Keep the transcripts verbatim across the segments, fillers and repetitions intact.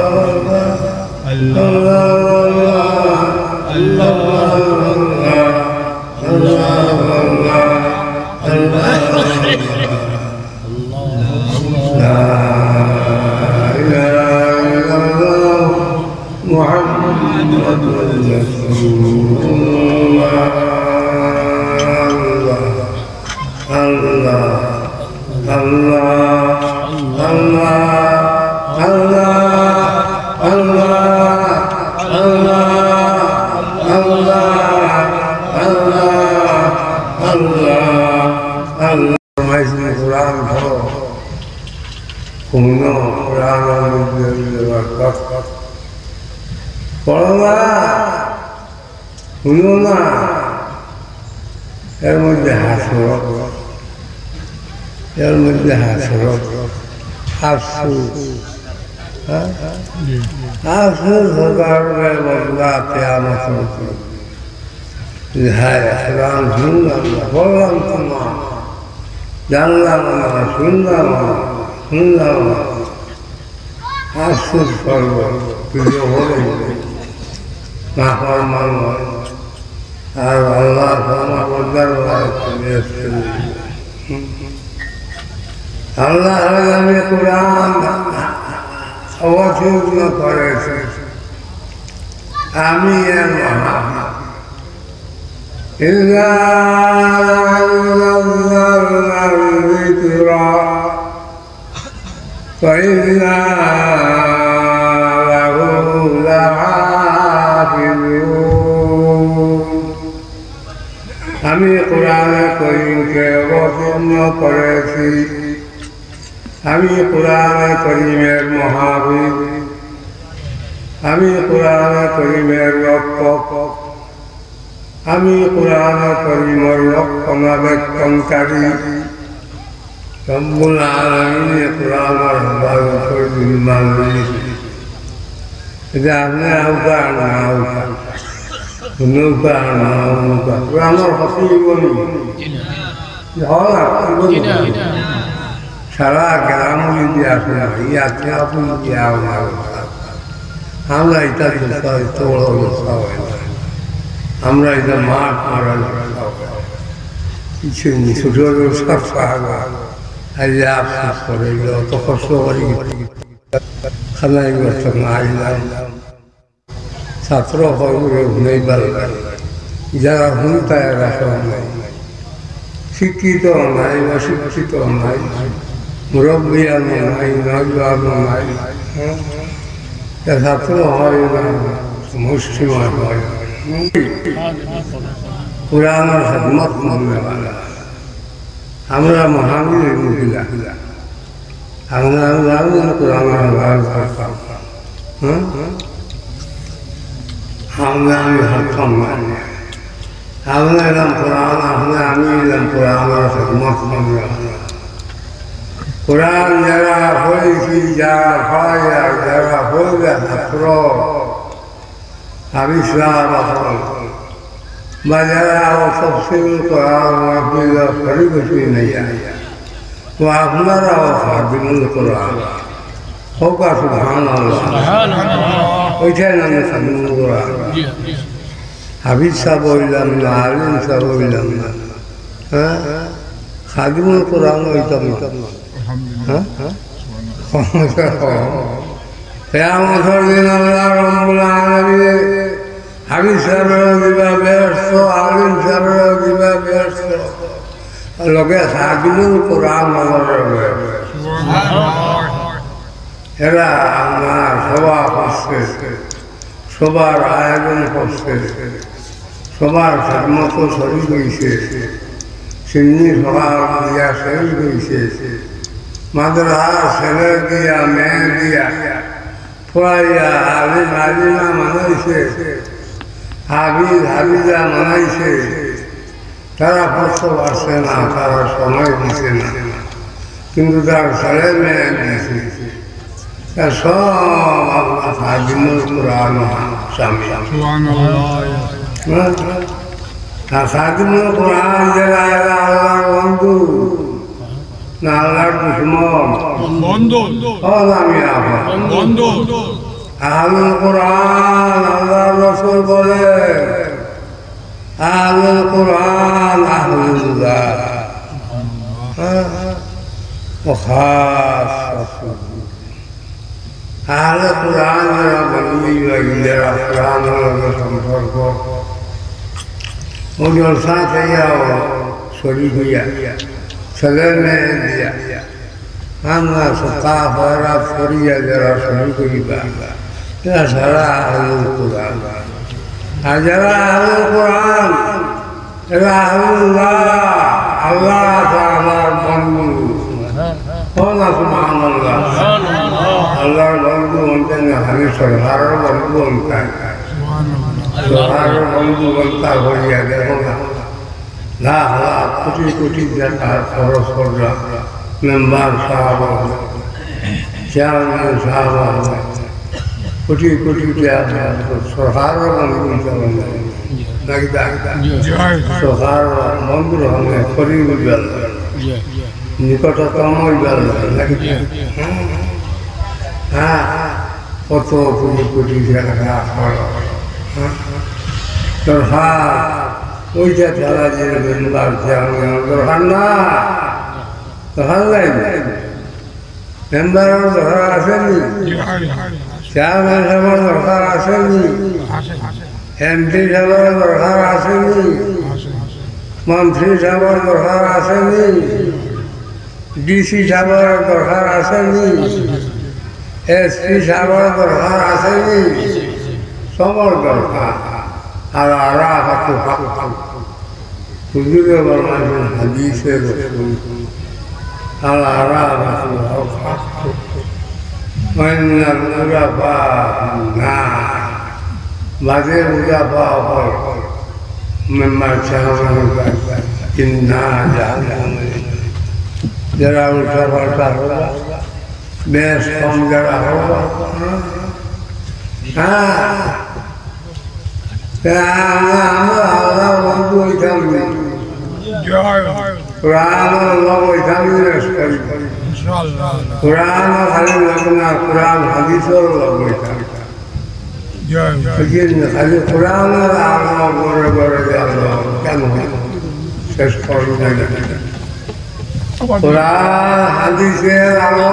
الله، الله، الله، الله، الله، الله، الله. لا إله إلا الله محمد رسول الله. الله، الله، الله، الله، الله. ফরমাইছেন, কোরআন পড়ো। হুনো, কোরআন পড়ো না। হুনো না, এর মধ্যে হাসরত, এর মধ্যে হাসরত, আফসোস, হ্যাঁ? আফসোস হওয়ার পরে বদলা কিয়ামত হবে। যে হায়, কোরআন শুনলাম না, বললাম তো না, জানলাম না, শুনলাম না, শুনলাম না। আফসোস করবো, তুই যে হলে না হওয়ার মানুষ। আর আল্লাহ আমার বন্দার, আল্লাহ, আমি কোরআন অবতীর্ণ করেছি, আমি এর মহান। إنا نحن نزلنا الذكر وإنا له لحافظون। আমি কোরআনে করিমকে অবতীর্ণ করেছি, আমি কোরআনে করিমের মহাবীর, আমি কোরআনে করিমের রক্ষক। আমি কোরআনে করিমর রক্ষণাবেক্ষণকারী। রব্বুল আলামিনে কোরআনর হেফাজত করি জিম্মা লইছে। এটা আপনি আউকা আর না আউকা, নৌকা আর না নৌকা, কোরআনর কথা বলি। হল আর কি বলি? সারা গ্রাম যদি আসে না, ইয়াতে আপনি গিয়া আমার আমরা এটা দোষা, এত বড় দোষা হয় না। আমরা এটা মাঠ মারা দোষা হয়। কিছু নেই, ছোট ছোট সব পাহাড়। আর যে আফসোস করে, এগুলো অত কষ্ট করি, খানায় গেছে না, আইলাম। ছাত্র হয় বলে নেই পারে। যারা হুনতা এরা সব নাই, শিক্ষিত নাই, অশিক্ষিত নাই, মুরব্বিয়ান নাই, নওজোয়ান নাই। এ ছাত্র হয় না, মুষ্টিমেয় হয়। কোরআনর খেদমত করনেওয়ালা। আমরা মহাবীর মহিলা। আমরা, আমরা, আমরা কোরআন আহ্বান করতাম। হ্যাঁ? আমরা, আমি হারতাম না। আমরা এলাম কোরআন, আমরা, আমি এলাম কোরআন, আমরা খেদমত করলাম। কোরআন যারা পড়েছি, যারা পাই, আর যারা পড়বে, ছাত্র, হাফিজ সাহেব আছেন, বা যারা আরো তফসিরুল কোরআন মাহফিল শরীফ হইতে নিয়া, তো আপনারাও খাদিমুল কোরআন। হোক আর সুবহানাল্লাহ। সুবহানাল্লাহ। ওইটাই নামে খাদিমুল কোরআন। জি, জি। হাফিজ সাহেব হইলাম না, আলিম সাহেব হইলাম না, হ্যাঁ? খাদিমুল কোরআন হইতাম না। হ্যাঁ? কিয়ামতর দিন আল্লাহ রাব্বুল আলামিনে হাফিজ সাহেবরেও দিবা বেহেশত, আলিম সাহেবরেও দিবা বেহেশত। লগে খাদিমুল কোরআন হকলরে বেহেশত। এরা আমার সভা করছে, সভার আয়োজন করছে, সভার খেদমতো শরিক হইছে, সিন্নি সভা দিয়া শরিক হইছে, মাদ্রাসার ছেলে দিয়া, মেয়ে দিয়া, পড়াইয়া আলিম আলিমা বানাইছে, হাফিজ হাফিজা বানাইছে। তারা পড়তে পারছে না, তারা সময় দিছে না, কিন্তু তার ছেলে মেয়ে দিছে। তা সব আপনার খাদিমুল কোরআন শামিল। সুবহানাল্লাহ। হ্যাঁ? আর খাদিমুল কোরআন যারা, এরা আল্লাহর বন্ধু। না আল্লাহর দুশমন? বন্ধু। ও না মিয়া। বন্ধু। আহলুল কোরআন, আল্লাহর রসুল বলেন, আহলুল কোরআন আহলুল্লাহ। হ্যাঁ? ও খাস রাসূল। আহলে কোরআন যারা বন্ধু, যারা কোরআনের লগে সম্পর্ক, ও জলসা চাইয়াও শরীক হইয়া, ছেলে মেয়ে দিয়া, আমরা সপ্তাহ পয়রা ফরিয়া যারা শরীক হইবা, এরা সারা আহলুল কোরআন। আর যারা আহলুল কোরআন, এরা আহলুল্লাহ, আল্লাহ তাআলার বন্ধু। বল না সুবহানাল্লাহ। আল্লাহর বন্ধু বলতে না, খালি সরকারের বন্ধু বলতে হয়। সরকারের বন্ধু বলতে করিয়া দেখো না, লাখ লাখ কোটি কোটি টাকা খরচ কররা মেম্বার সাহেব, চেয়ারম্যান সাহেব, কোটি কোটি টাকা সরকারের বন্ধু বলতে পারে না। নাকি তা? সরকার বন্ধু হলে করিব গেল। নিকটতম হইবার লাগে, নাকি? হ্যাঁ, কত কোটি কোটি টাকা খরচ। হ্যাঁ? দরকার, ওইটা ছাড়া যে মেম্বার চেয়ারম্যান দরকার না, দরকার নাই। মেম্বারর দরকার আছে নি? চেয়ারম্যান সাহেবর দরকার আছে নি? এমপি সাহেবর দরকার আছে নি? মন্ত্রী সাহেবর দরকার আছে নি? ডিসি সাহেবর দরকার আছে নি? এসপি সাহেবর দরকার আছে নি? সবর দরকার। আর আরা হাতু হাতু। হুজুরে ফরমাইছইন হাদিসে রসুল, আল আরাফাতুল হক হাক্কু, ওয়া ইন্নাল উরাফা ফিন্নার। বাদে উরাফা অকল মেম্বার চেয়ারম্যান অইবা, ইন্না জাহান্নাম। যারা উল্টা পাল্টা করবা, বেশ কম যারা করবা, হ্যাঁ, তা আমরা, আমরা আল্লাহর বন্ধু হইতাম না। কোরআনর লগ হইতাম না, ইনশাআল্লাহ। কোরআন খালি লগ না, কোরআন হাদিসর লগ হইতাম। বুঝলেন না? খালি কোরআনর আলো ঘরে ঘরে গেল, কেন? শেষ করবে না। কোরআন হাদিসের আলো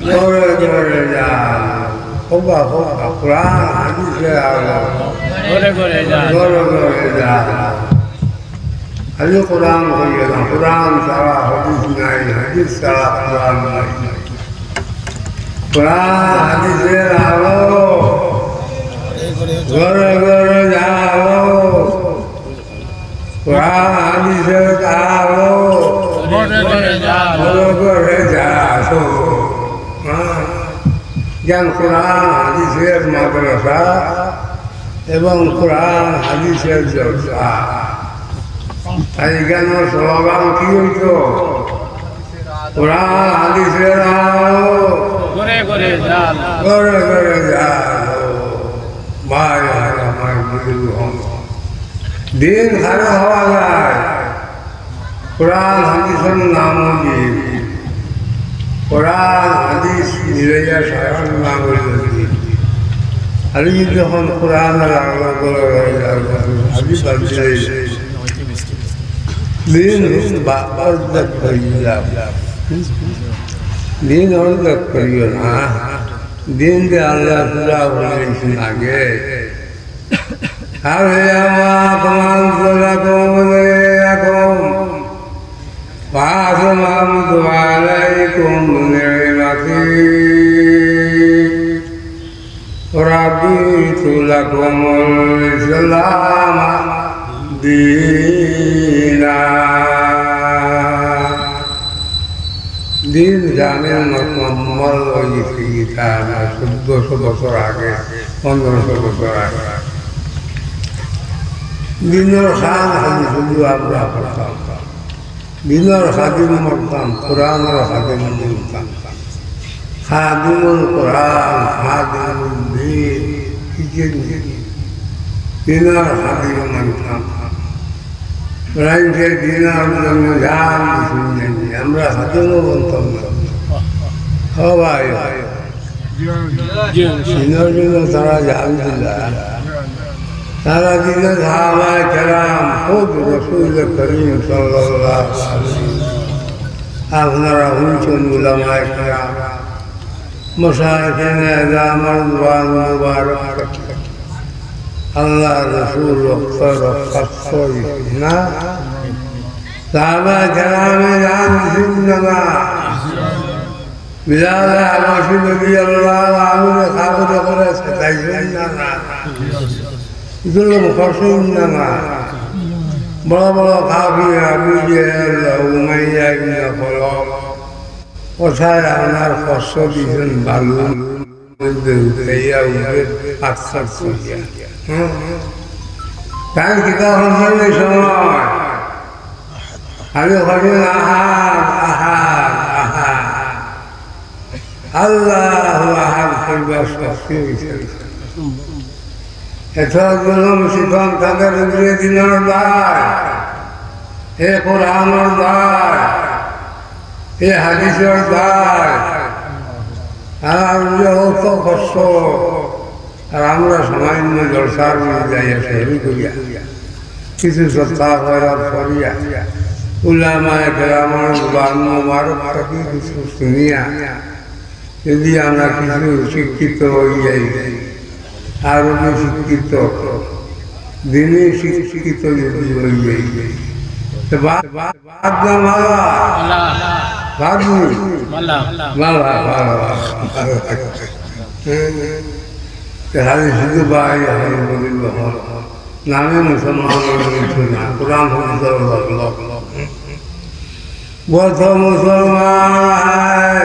ঘরে ঘরে যা। হোগা, হোগা, কোরআন হাদিসের আলো ঘরে ঘরে যা। ঘরে ঘরে যা। খালি কোরআন হইল না, কোরআন ছাড়া হাদিস নাই, হাদিস ছাড়া কোরআন নাই। কোরআন হাদিসের আলো ঘরে ঘরে যা আলো। কোরআন হাদিসের আলো ঘরে ঘরে যা আলো। হ্যাঁ। জ্ঞান কোরআন হাদিসের মাদ্রাসা এবং কোরআন হাদিসের জলসা। আর এখানে স্লোগান কি হইতো? কোরআন হাদিসের আলো ঘরে ঘরে যা আলো। ঘরে ঘরে যা আলো। ভাই, ভাই, আমার বুজুর্গ হন। দিন খারাপ হওয়া যায়, কোরআন হাদিসের নাম দিন। কোরআন হাদিস মিলাইয়া সারার নাম হইল দিন। আর এই যখন কোরআন আর আলো করে রয়ে যায়, হাদিস বাদ দিলে দিন বা-, অর্ধেক হয়ে যায়। দিন অর্ধেক করিও না। দিন যে আল্লাহ পুরা বলেছেন আগে, اليوم أكملت لكم دينكم وأتممت عليكم نعمتي ورضيت لكم الإسلام دينا। দিন জামিন মুকাম্মল হয়ে গেছে, ইটা না চোদ্দশো বছর আগে, পনেরোশো বছর আগে। দিনর কাম খালি শুধু আমরা করতাম, দিনর খাদিম করতাম, কোরআনর খাদিম করতাম। খাদিমুল কোরআন, খাদিমুল দিন, কি কি দিন? দিনর খাদিম মানতাম। রাইতে দিনর জন্য জান দিছইন। আমরা হাজতও বলতাম না। ও ভাই, জি, জি। দিনর জন্য তারা জান দিলা। তারা দিলে সাহাবায়ে কেরাম, খুদ রসুল করিম সাল্লাল্লাহু আলাইহি ওয়াসাল্লাম। আপনারা হুনছইন, উলামায়ে কেরাম, মুশায়েখিনে এজামর জুবান মুবারক, আল্লাহর রসুল রক্ত রক্তাক্ত অইছইন না? সাহাবায়ে কেরামে জান দিছইন না? বিলাল হাবশী রাদিয়াল্লাহু আনহুরে কাফির অকলে সতাইছইন না? জুলুম করছইন না? বড় বড় কাফির আবু জেহেল, উমাইয়া ইবনে খলফ, কথায় আপনার কষ্ট দিছইন বালু। মধ্যে উঠাইয়া উঠে আচ্ছা করিয়া। হুম? তাই কিতা হইল এই সময়? আমি হইল আহাদ, আহাদ, আহাদ। আল্লাহু আহাদ কইবার শক্তি অইছে না। এত জুলুম সিতম তাদের উপরে দিনর দায়, এ কোরআনর দায়, এ হাদিসর দায়। আর আমরা অত কষ্ট, আর আমরা সামান্য জলসার মধ্যে যাইয়া শরিক করিয়া, কিছু সদকা খয়রাত করিয়া, উলামায়ে কেরামর জুবান মোবারক থাকি কিছু শুনিয়া, যদি আমরা কিছু শিক্ষিত অই যাই, আরো যে শিক্ষিত, দিনে শিক্ষিত যদি অই যাই, তো বাদ, বাদ, বাদ না ভালা? ভালা। বাদ নি? ভালা। ভালা, ভালা, ভালা। তো খালি শুধু ভাই, আলহামদুলিল্লাহ। নামে মুসলমান অইলে কিছু না, কোরআন হাদিস ধরো। وہ تو مسلمان ہے،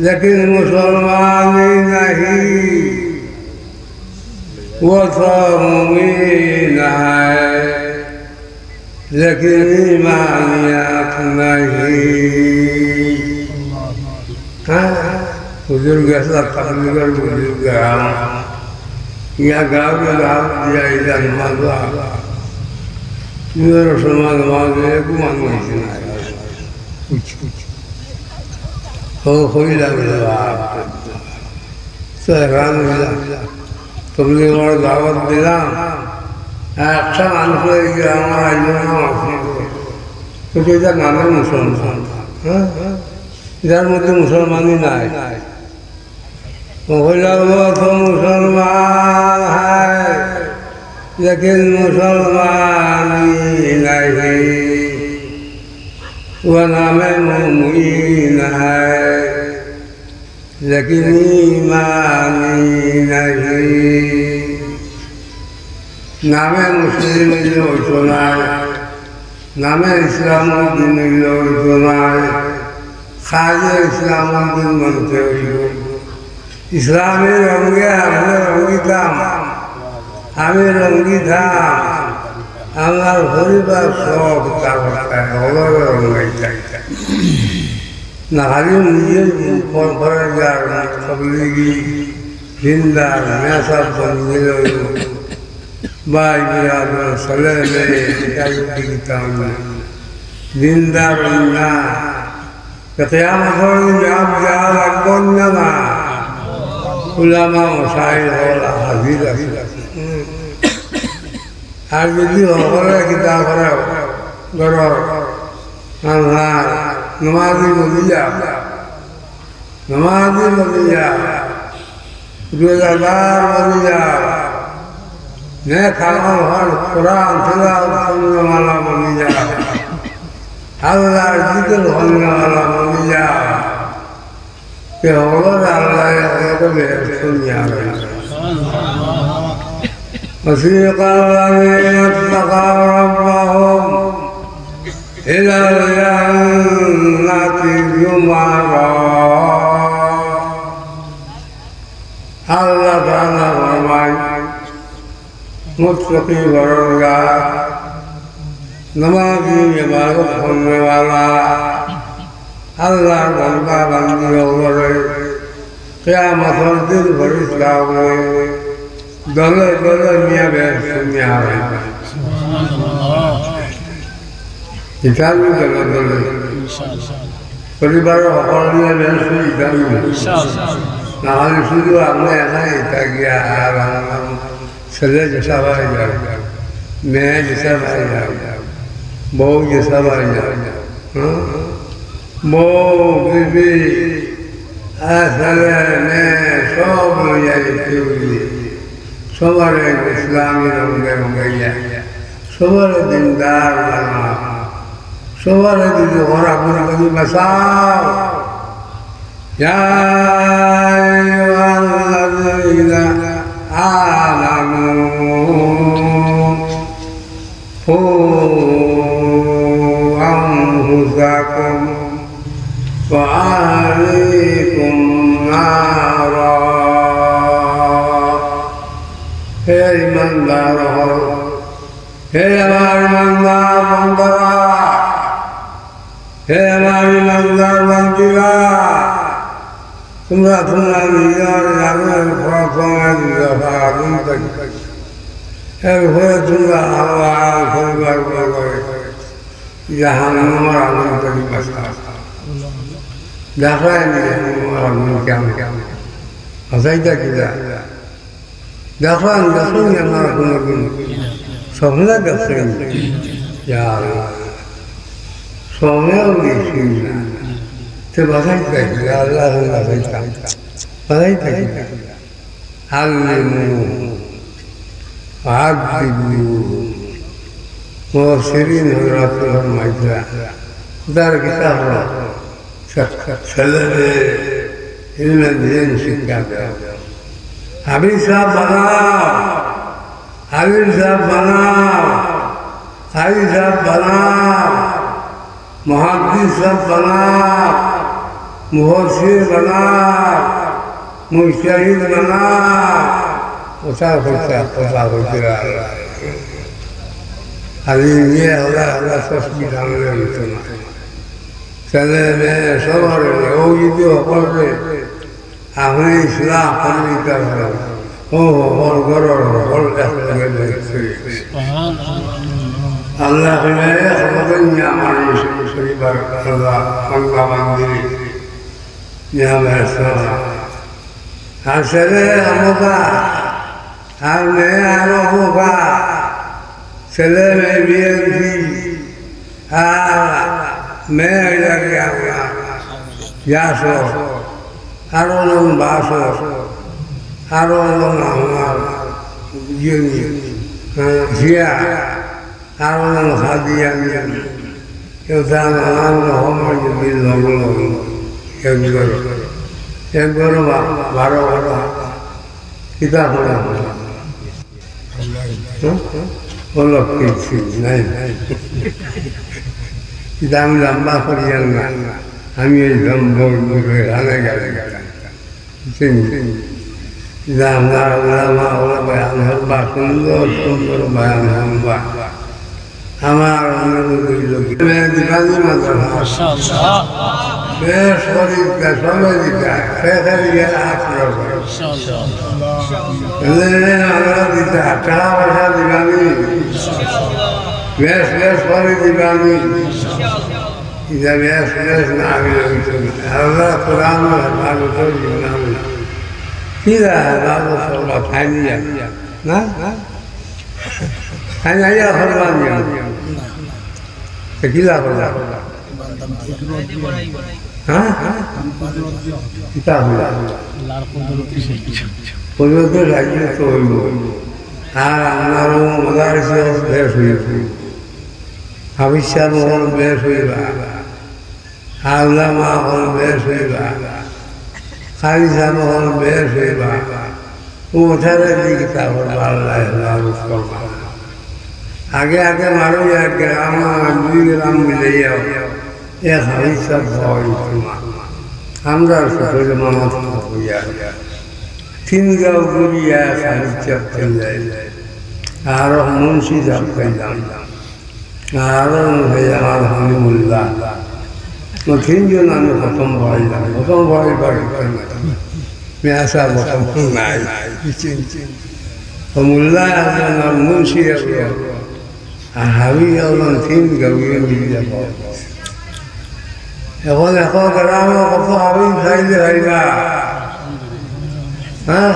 لیکن مسلمان ہی نہیں۔ وہ تو مومن ہے، لیکن ایمانیت نہیں۔ হ্যাঁ, হুজুর গেছলা, তাবলিগর হুজুর গেছলা। ইয়া গাঁও গাঁও দিয়া ইলা নমাজ। ইয়া সমাজ নমাজ, এগু মানুষ না। ও হইলা বলে, বাপ। তো হেরান হইলা। তবলিগর দাওয়াত দিলাম। আর একটা মানুষ অই গেল, আমার আইলো না, আমার তো এটা নামে মুসলমান। হ্যাঁ? যার মধ্যে মুসলমানই নাই। وہ تو مسلمان ہے، لیکن مسلمان ہی نہیں۔ وہ نام مومن ہے، لیکن ایمان ہی نہیں۔ নামে মুসলিম অইলে অইতো নায়, নামে ইসলাম দিন অইলে অইতো নায়, কাজে ইসলাম দিন মানতে অইবো। ইসলামী রঙে আমি রঙিতাম, আমি রঙিতাম, আমার পরিবার সব তার হকলরে রঙাইতাম। না খালি নিজে পরপরে যার তবলিগি, দিনদার, মেসাব বনি গেল, ভাই বিরাদর, ছেলে মেয়ে, এটা যদি দিতাম না। দিনদার না, তো কিয়ামতর দিন জবাব দেওয়া লাগবো না, না? উলামা মাসাইল অকল হাজির আছে। আর যদি হকলে কিতা করে, ধরো, আমরা নমাজি বলিয়া, নমাজি বলিয়া, রোজাদার বলিয়া, নেক আমল হর কোরআন তিলাওয়াত করনেওয়ালা বলিয়া, আল্লাহর জিকির করনেওয়ালা বলিয়া, তে হকলরে আল্লায় হকলরে বেহেশত নিয়া যাইবা। وسيق الذين اتقوا ربهم إلى الجنة زمرا। আল্লাহ তাআলা ফরমায়, মুত্তাকি পরহেজগার, নামাজি ইবাদত করনেওয়ালা, আল্লাহর বান্দা বান্দি অকলরে কিয়ামতর দিন ফিরিস্তা অকলে দলে দলে নিয়া বেহেশত নিয়া যাইবা। ইতালিও দেনা ধরে। পরিবারর হকল মিলে বেশ ইতালিও। না হলে শুধু আপনি একাই ইতা গিয়া আর আমার ছেলে যেসা বাড়ি যাও, মেয়ে যেসা বাড়ি যাও, বউ যেসা বাড়ি যাও, হ্যাঁ? বউ, বিবি, আর ছেলে, মেয়ে সব লইয়া যেতে হইবে। সবার ইসলামী রঙে রঙাইয়া, সবার দিনদার বানাও, সবার যদি ওরা করে বাঁচাও। يا أيها الذين آمنوا قوا أنفسكم وأهليكم نارا। হে ইমানদার অকল, হে আমার ইমানদার বান্দারা, হে আমার ইমানদার বান্দিরা, তোমরা তোমরা নিজের জানের প্রথমে নিজের আগুন থাকি, এরপরে তোমরা আল্লাহ পরিবার করে জাহান্নামের আগুন থাকি বাঁচাও। দেখায় নি জাহান্নামের আগুন কেমন, বাঁচাইতা কিনা? দেখলাম, দেখলাম যে আমরা কোনোদিন স্বপ্নে দেখলাম। ইয়া আল্লাহ, স্বপ্নেও দেখছি না। তে বাঁচাই থাকি, আল্লাহ এখন বাঁচাইতাম, বাঁচাই থাকি। আল্লিমু, আদিবু, মুফাসসিরিন হযরত ফরমাইতরা, তার কিতাব হলো ছেলেরে ইলমে দ্বীন শিক্ষা দেও। হাফিজ সাব বানাও, হাফিজ সাব বানাও, কারি সাব বানাও, মুহাদ্দিস সাব বানাও, মুফাসসির বানাও, মুজতাহিদ বানাও। কথা কইতা, কথা কইতা। আর এই নিয়ে আল্লাহ, আল্লাহ তসবি টানলে হইতো না। ছেলে মেয়ে সবার, ও যদি হকলে আপনি ইসলাম করে দিতে পারেন, ও হকল ঘরর হকল একলগে দেখতে। আল্লাহ কইলে, "হকল নিয়ে আমার এই পরিবার আল্লাহ, আল্লাহ বান্দি নিয়ে আমার সারা।" আর ছেলে আমতা আর মেয়ে আরো বোকা, ছেলে মেয়ে বিএনপি, আর মেয়ে হইল কি আপনার ইয়াসর, আরো জন বাসর, আরো জন আমার ইয়ে, আহ, জিয়া, আরো জন খাদিয়ানি, কেউ তার নানান রকম যদি লগ লগ, একবার, একবার বা-, বারো বারো, কিতা করে? হ্যাঁ? বলো, কিছু নাই। এটা আমি লম্বা করিয়ার না, আমি এই লম্বা করে হালে গেলে গেলে। বুঝছেন? এটা আমরা ওলামা, ওলা বয়ান হবা, সুন্দর সুন্দর বয়ান হবা। আমার অনুরোধ হইল কি, দিবানি মাদ্রাসা। বেশ করি দেশে দিতা, শেষে দিয়া হাত করে। বুঝলেন? আমরা দিতা, টাকা পয়সা দিবানি। বেশ, বেশ করি দিবানি। ইটা বেশ, বেশ না হইলে হইতো না। আল্লাহ কোরআন আর হেফাজতর ইমাম। কি রে, হেফাজত করবা, খাইনি যা। না? খাইনি যা, করবা নি। তো কি লাভ হলো? হ্যাঁ? কিতা হলো? পরিবর্তন রাজি তো হইব। আর আপনারও মাদারিসে বেশ হইব। হাফিজ সাব অকল বেশ হইবা। আল্লামা অকল বেশ হইবা। কারি সাব অকল বেশ হইবা। ও তারা দি কিতা করবা, আল্লাহ হেফাজত করবা। আগে আগে মারো এক গ্রাম, দুই গ্রাম মিলে যাও। এক হাফিজ সাব হয় তোমার। আমরা ছোট জমানাত হইয়া। তিন গাঁও ঘুরিয়া এক হাফিজ সাব পাইলাই। আর মুন্সি সাব পাইলাম। আর ভাই আমার হামিমুল্লাহ। তো তিনজন আমি খতম পড়াইলাম। খতম পড়াইবার ইচ্ছা নাই। মেয়াসা খতম নাই। তো মোল্লা একজন আর মুন্সি একজন। আর হাবি অখন তিন গাউয়ে মিলিয়া পাওয়া গেছে। অখন এক গ্রামো কত হাবি চাইলে পাইবা? হ্যাঁ?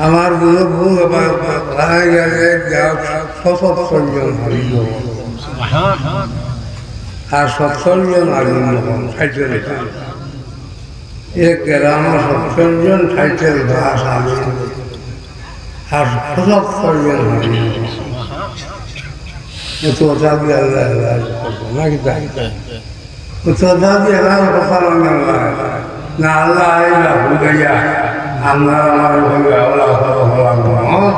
আমার বুজুর্গ বাবা, বাবা গেলে এক গাঁও সত্তর জন হাবি অইল। আর সত্তর জন আলিম অইল, ষাইট জন। এক গ্রামো সত্তর জন, ষাইট জন আলিম। আর সত্তর জন হাবি। এত কথা দিয়া আল্লাহ, আল্লাহ করবো নাকি তাই? অত কথা দিয়া আল্লাহ কথা মানে আল্লাহ। না আল্লাহ আইলা বুঝাইয়া, আপনার আমার হইবে আল্লাহ, আল্লাহ, আল্লাহ, আল্লাহ।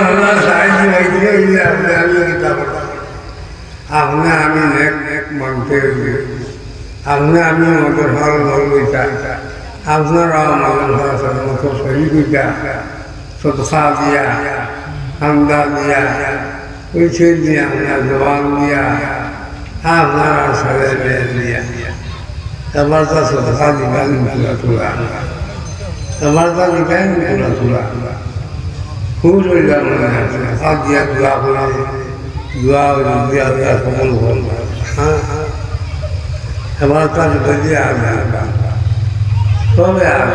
আল্লাহ সাহায্য হইতে হইলে আপনি আমি কিতাব আপনে আমি নেক নেক মানতে অইবে। আপনে আমি মাদ্রাসার লগ অইতা, আপনারাও মাদ্রাসার মতো শরিক অইতা, সদকা দিয়া, চান্দা দিয়া, পয়সা দিয়া, আপনার জবান দিয়া, আপনারা ছেলে মেয়ে দিয়া। এবার তো সদকা দিবা নি থুড়া থুড়া। এবার তো দিবা নি থুড়া থুড়া। খুশ অইলাম মনে আছে। সদকা দিয়া দোয়া করি, দোয়া অইলে দিয়া আল্লাহ কবুল করবা। হ্যাঁ, হ্যাঁ। এবার তো দিবা দিয়া আল্লাহ। তবে আর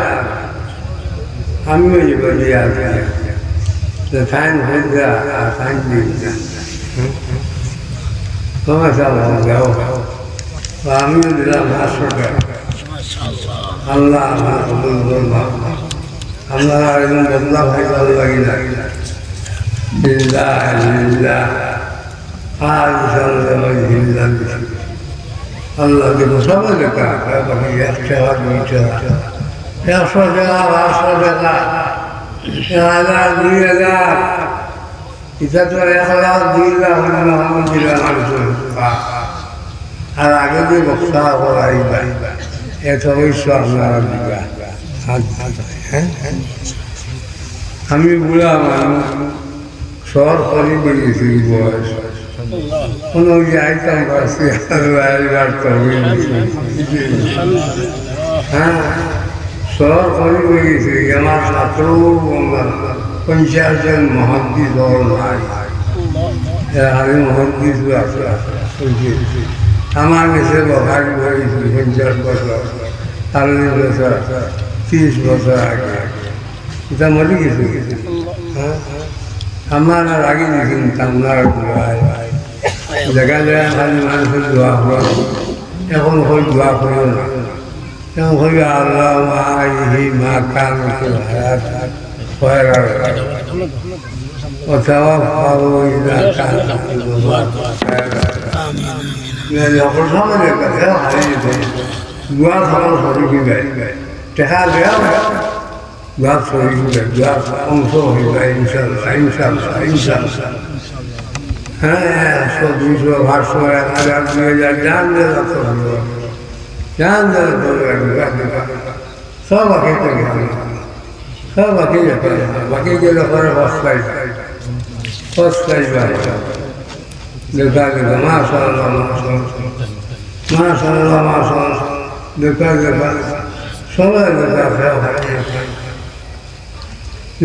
আমিও দিবা দিয়া আল্লাহ। যে টাইম হয়ে যায়, আর টাইম দিয়ে যায়। হুম? তোমার সব হয়ে যাও। তো আমিও দিলাম পাঁচশো টাকা। আল্লাহ, আল্লাহ কবুল করবা। আপনারা একজন বদলা ভাই ভালো লাগে না। বিল্লাহ, বিল্লাহ। আর বিশাল ভাই বিল্লাহ। আল্লাহ দেখো, সবাই লেখা, বাকি এক টাকা, দুই টাকা, একশো টাকা, পাঁচশো টাকা, এক হাজার, দুই হাজার। ইটা তো এক লাখ, দুই লাখ, আলহামদুলিল্লাহ, মানুষের। আর আগে যে বক্তা করাই ভাই, এত অবশ্য আপনারা দিবা। হ্যাঁ? আমি বুড়া মানুষ, শহর করি বেরিয়েছি বয়স। কোনো ওই যে আইতাম পারছি, আর রাইবার তো হয়ে গেছে। হ্যাঁ, শহর করি বেরিয়েছি, আমার ছাত্র, আমার পঞ্চাশ জন মহাদ্দিস দল ভাই। এরা খালি মহাদ্দিস আছে, ওই যে আমার কাছে বখারি হয়েছে পঞ্চাশ বছর, চল্লিশ বছর, তিরিশ বছর আগে। এটা মরে গেছে। হ্যাঁ? আমার আর আগে গেছেন, আপনার ভাই। দেখা যায় খালি মানুষের দোয়া করো। এখন ওই দোয়া করো না। এখন ওই আল্লাহ মা ইহি মা কান হায়াত খয়রা। অথবা পাবো ইলা কান খয়রা। মানে, অপর সময় দেখা যায়, হারিয়ে যায়। দোয়া থাকার সঠিক যায়। দেখা যায়, দোয়া শরীফ, দোয়া অংশ হইবা, ইনশাআল্লাহ, ইনশাআল্লাহ, ইনশাআল্লাহ। হ্যাঁ, একশো, দুইশো, পাঁচশো, এক হাজার, দুই হাজার, জান দিলে তো হইব। জান দিলে তো হইব, দোয়া দিবা। সব বাকি তো গেল। সব বাকি গেল। বাকি গেলে পরে পস্তাইবা। পস্তাইবা। দেখা দেখা, মাশাআল্লাহ, মাশাআল্লাহ। মাশাআল্লাহ, মাশাআল্লাহ। দেখা দেখা। সবাই দেখা দেখা।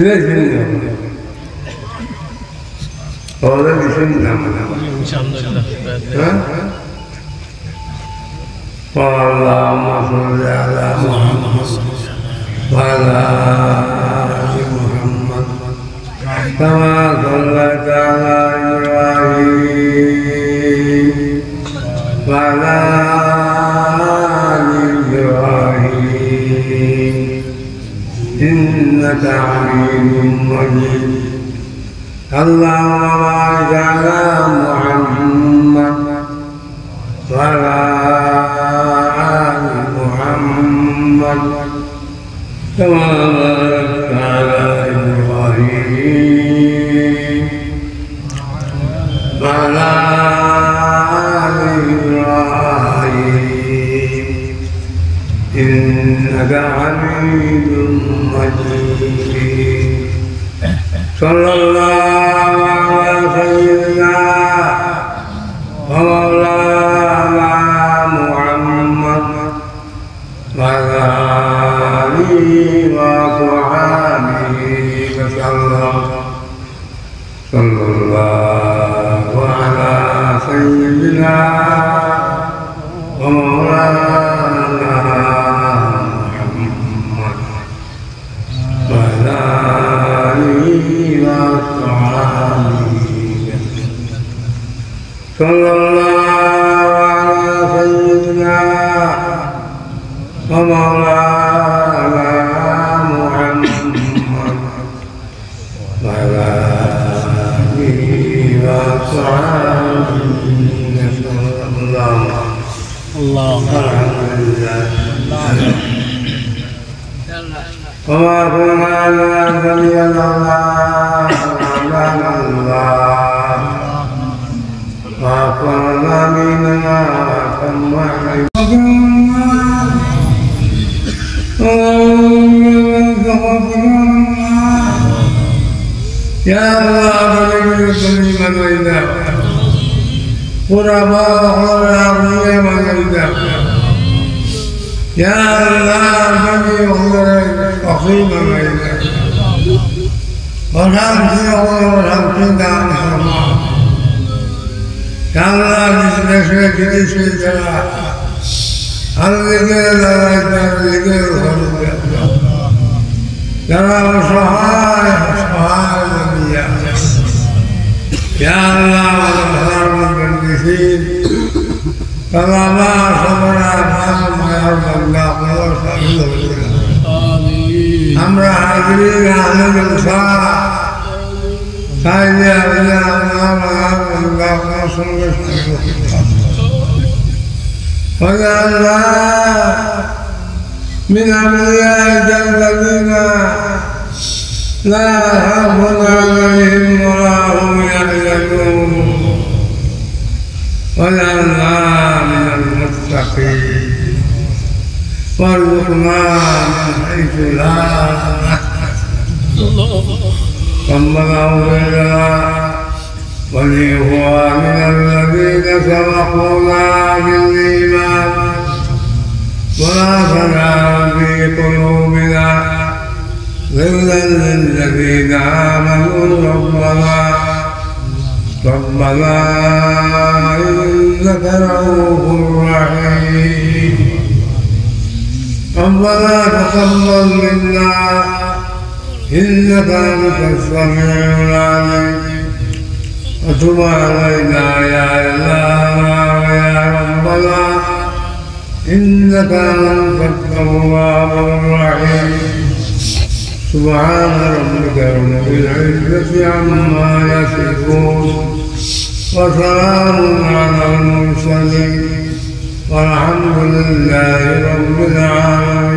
লেখেন না। ওরা লিখেন না। হ্যাঁ? اللهم صل على محمد وعلى آل محمد كما صليت على إبراهيم وعلى آل إبراهيم إنك حميد مجيد. اللهم بارك على محمد وعلى آل محمد كما باركت على إبراهيم وعلى آل إبراهيم إنك حميد مجيد. صلى الله على سيدنا ومولانا محمد وعلى آله وصحبه وسلم. صلى الله على سيدنا ومولانا محمد وعلى آله وأصحابه. صلى الله على سيدنا ومولانا محمد وعلى آله وأصحابه وسلم. الله. الحمد لله. وما كنا لنهتدي لولا أن هدانا الله. وأكثر الذين آمنوا. يا الله، بلغ الكريم الويدا. قربا وقربا من الويدا. يا الله، بلغ الكريم الويدا. অশান্তি অশান্তি দান ফরমাও। আল্লাহ, দেশে বিদেশে যারা আল্লাহকে লড়াই করে, আল্লাহকে লড়াই করে, যারা অসহায়, অসহায় দুনিয়া, ইয়া আল্লাহ, আমাদের প্রধানমন্ত্রী দেশে তারা আমার সবার আপনার মায়ার বান্দা, আপনারা সাহায্য করবেন। আমরা হাজিরিন আহলে জলসা, তাই যে আপনারা আমার মায়ার বান্দা, আপনার সঙ্গে সাহায্য করবেন। واجعلنا من عبادك الذين لا خوف عليهم ولا هم يحزنون. واجعلنا من المتقين. وارزقنا من حيث لا نحتسب. ربنا اغفر لنا ولإخواننا الذين سبقونا بالإيمان ولا تجعل في قلوبنا غلا للذين آمنوا ربنا، ربنا إنك رؤوف رحيم. ربنا تقبل منا إنك أنت السميع العليم وتب علينا يا إلهنا ويا ربنا إنك أنت التواب الرحيم. سبحان ربك رب العزة عما يصفون وسلام على المرسلين والحمد لله رب العالمين.